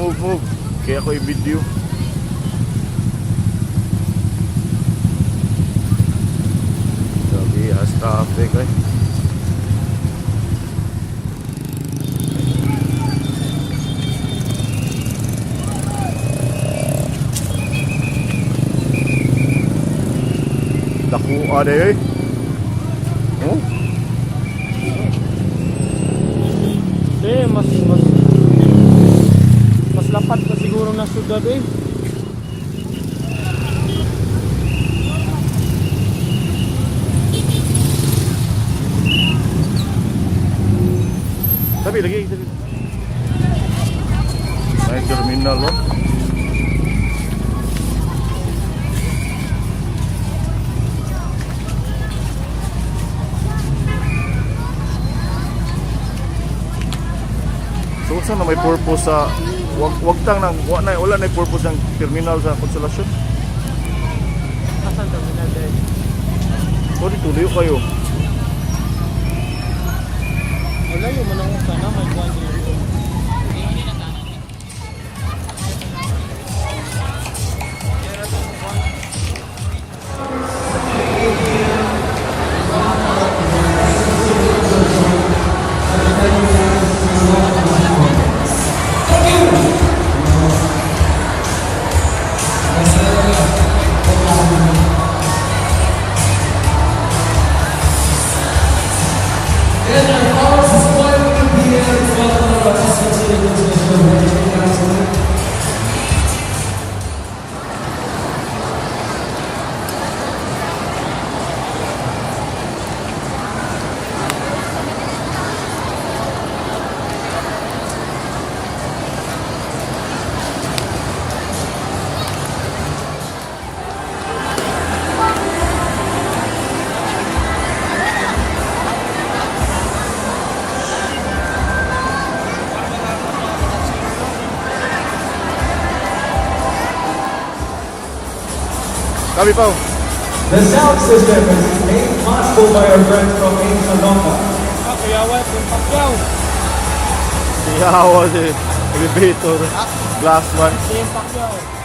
Move, move. Kaya ako i-video. Sabi, as traffic eh. Dakuha na eh. Oh? Eh, mas lapat pa siguro na syudad eh. Tabi lagi, tabi. Ay, terminal oh. So unsa na may purpose sa wag tang nang wa na wala na purpose ng terminal sa Consolacion? Asan terminal dahil? Sorry, tuloy kayo. Wala yung manang sana may kuwan dito. Tabi pa. The sound system is made possible by our friends from Insalonga. Ah, kuyawa, yung Pacquiao. Siyawa si elevator. Last one. Si yung Pacquiao.